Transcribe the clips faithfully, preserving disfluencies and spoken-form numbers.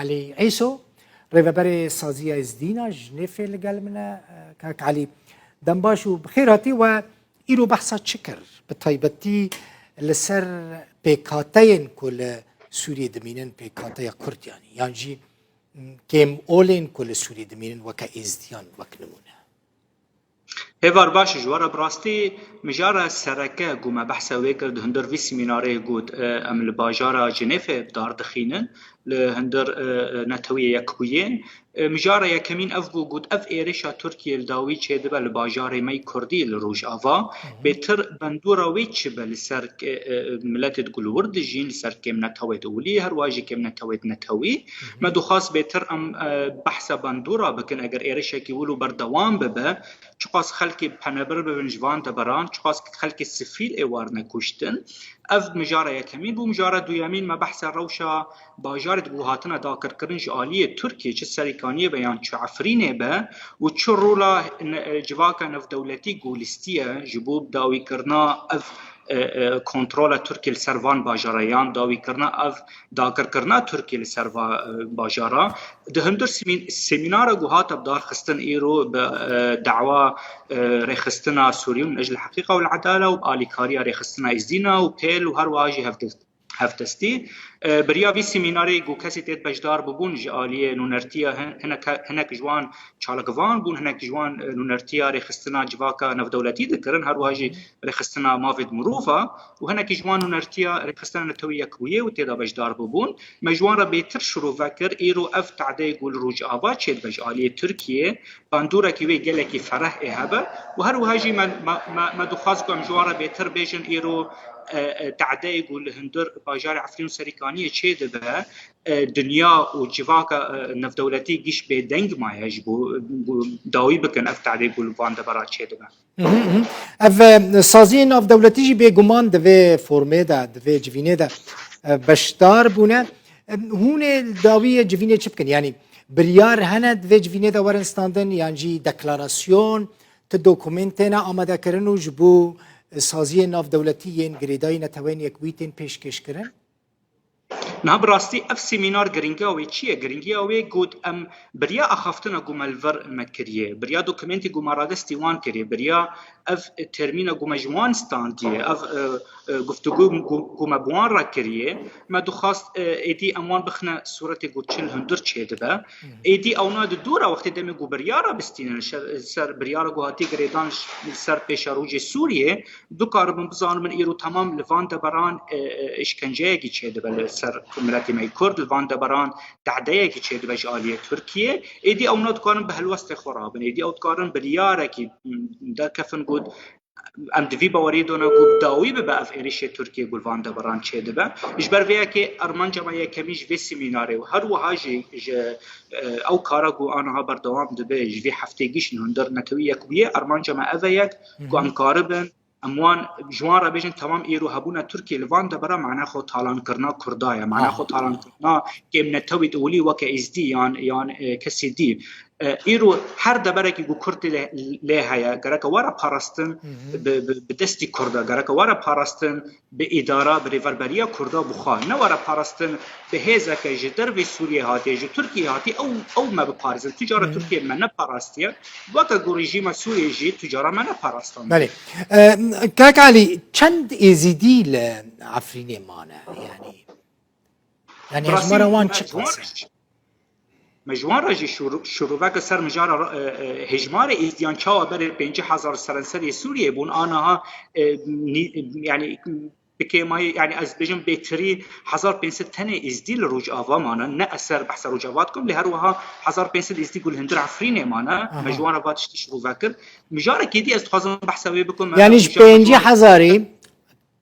Elî Îso, rêveberê Saziya Êzdîn a Jinêfê li gel min e. Kak Elî, dem baş û bi xêr hatî. We îro behsa çi kir? Bi taybetî li ser pêkhateyên ku li Sûriyê dimînin, pêkhateya Kurd yanî, yan jî kêm olên ku li Sûriyê dimînin weke Êzdiyan wek nimûne. Hêvar baş, ji we re bi rastî mijara sereke ku me behsa wê kir di hundir vî semînarê got, e, em li bajara Cinêfê bi dar dixînin, li hundir, e, e, Neteweyê Yekbûyî. E, mijara yekemîn ev bû, got, ev êrişa Tirkiyê li dawî çêdibe li bajarê me yî Kurdî li Rojava. Bêtir bandora wê çi be li ser, e, e, miletê ku li wir dijîn, li ser kêm netewê ewilî, her wiha jî kêm netewê netewî. Me dixwest bêtir em, e, behsa bandora bikin, eger êrişekî wilo berdewam bibe, çiqas xelkê penebir bibin ji van deberan, çiqas xelkê sivîl ê warine kuştin. Ev mijara yekemîn bû. Mijara duyemîn me behsa rewşa bajarê di ku hatine dagirkirin ji aliyê Tirkiyê, çi Serîkaniyê be yan çi Efrînê be û çi rola ne-, civaka navdewletî ku lîstiye ji bo dawîkirina ev, e, e, kontrola Tirkiyê li ser van bajara yan dawîkirina ev dagirkirina Tirkiyê li ser va, e, bajara. Di hundir semî-, semînara ku hate bidarxistin îro bi, e, dawa, e, rêxistina Sûriyûn min ecl heqîqa û edala û alîkariya rêxistina Êzdîna û pêl û her wiha jî hevdist-, hevdestî. E, beriya vî semînarê ku kesê tê beşdar bibûn ji aliyê nûnertiya hin-, hinek, hinek ji wan çalakvan bûn, hinek ji wan, e, nûnertiya rêxistina civaka navdewletî dikirin, her wiha jî rêxistina mafê di mirova û hinekî ji wan nûnertiya rêxistina Netewî Yekbûyî û tê de beşdar bûbûn. Me ji wan re bêtir şirove kir, îro ev tehdê ku li Rojava çêdibe ji aliyê Tirkiyê, bandûrekî wê gelekî fereh ê hebe û her wiha jî me, me, me, me dixwest ku em ji wan re bêtir bêjin, îro, e, e, tehdeyê ku li hundir bajarê Efrîn û Serîkaniyê çêdibe, e, dinya û civaka, e, navdewletî giş bêdeng maye ji bo, bo dawî bikin ev tehdê ku li van debara çêdibe. Mhm, mhm. Ev, e, saziyên navdewletî jî bêguman di vê formê de, di vê civînê de, e, beşdar bûne. E, hûn ê li dawiyê civînê çi bikin? Yanî biryar hene di vê civînê de werin standin, yan jî deklarasyon, ti dokumentê ne amadekirin û ji bo, e, saziyên navdewletî yên girêdayî Neteweyên Yekbûyî tên pêşkêşkirin? Niha bi rastî ev semînar giringiya wê çi ye? Giringiya wê got em beriya axaftina ku me li vir me kiriye, beriya dokumentê ku me radestî wan kiriye, beriya ev termîna ku me ji wan standiye, ev, e, e, guftûgo ku, ku me bi wan re kiriye, me dixwest, e, êdî em wan bixine sûretê ku çi li hundir çêdibe. Êdî ewna di dû re wextê demê ku biryara bistînin, şer-, ser biryara ku hatiye girêdan ji, li ser pêşerojê Sûriyê, bikaribin bizanibin îro temam li van deberan, e, e, îşkenceyekî çêdibe li ser miletê me yê Kurd, li van deberan tehdeyekî çêdibe ji aliyê Tirkiyê. Êdî ewna dikarin bi helwestê xwe rabin. Êdî ew dikarin biryarekî, m, derkefin got, em di vî baweriyê de ne ku bi dawî bibe ev êrişê Tirkiyê ku li van deberan çêdibe. Ji ber vê yekê armanca me yekemîn ji vê semînarê û her wiha jî ji, e, ew kara ku aniha berdewam dibe, ji vê heftê giş li hundir Netewî Yekbûyî, armanca me ev e yek ku em karibin em wan, ji wan re bêjin, temam îro hebûna Tirkiyê li van debera mana xwe talankirina Kurda ye, mana xwe talankirina kêm netewî ewilî weke Êzdî yan, yan, e, kesê dî. E, îro her deberekî ku Kurd lê, lê heye, gereke were parastin bi, bi, bi destî Kurda, gereke were parastin bi îdara, bi rêverberiya Kurda bi xwe, ne were parastin bi hêzeke ji dervê Sûriyê hatiye, ji Tirkiyê hatiye, ew, ew me biparêzin. Tu cara Tirkiye me neparastiye, weke ku rejîma Sûriyê jî tu cara me neparastand. Belê. E, Kak Elî, çend Êzîdî li Efrînê mane? Yanî, yanî hejmara wan çi qas e? Me ji wan re jî şûr-, şûroveke ser mijara, e, e, hejmarê Êzdiyan çawa berê pêncî hezar serenserê Sûriyê bûn, aniha, e, nî-, yanî bi kêmayî, yanî ez bêjim bêtirî hezar pênc sed tenê Êzdî li Rojava mane, ne ez ser behsa Rojava dikim, lê her wiha hezar pênc sed Êzdî ku li hundir Efrînê mane, me ji wan re va tiştî şûrove kir. Mijarekê dî ez dixwazim behsa wê bikim. Yanî ji pêncî hezarî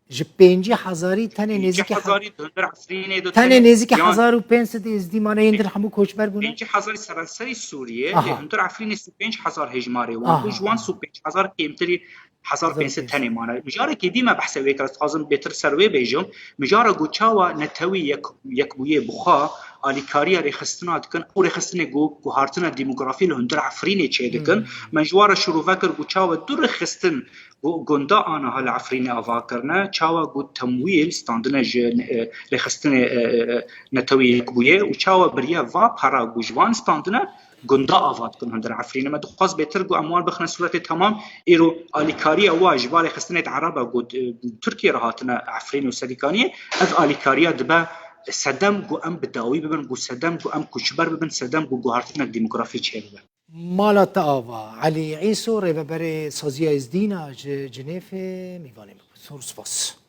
Ji pêncî hezarî tenê nêzîkî he-, tenê nêzîkî hezar û pênc sed Êzdî mane, yên din hemû koçber bûne? Pêncî hezarî seranserî Sûriyê, lê hundir Efrînê sî û pênc hezar hejmarê wan bû, ji wan sî û pênc hezar kêmtirî hezar û pênc sed tenê mane. Mijarekê dî me behsê wê kir, ez dixwazim bêtir ser wê bêjim. Mijara ku çawa Netewî Yek-, Yekbûyê bi xwe alîkariya rêxistina dikin, ew rêxistinê ku guhartina demografî li hundir Efrînê çêdikin. Hmm. Me ji wan re şirove kir ku çawa du rêxistin ku gunda aniha li Efrînê ava kirine, çawa ku temwîl standine ji, e, rêxistinê, e, e, Netewî Yekbûyê û çawa biriye va pera ku ji wan standine gunda ava dikin hundir Efrînê. Me dixwest bêtir ku em wan bixine sûretê temam. Îro alîkariya wa ji va rêxistinê di Ereba ku, e, Tirkiyê re hatine Efrîn û Sedîkaniyê, ev alîkariya dibe sedem ku em bi dawî bibin, ku sedem ku em koçber bibin, sedem ku guhartinek demografî çêbibe. Mala te ava, Elî Îso, rêveberê Saziya Êzdîna ji Cinêfê, mîvanê min bû. Zor spas.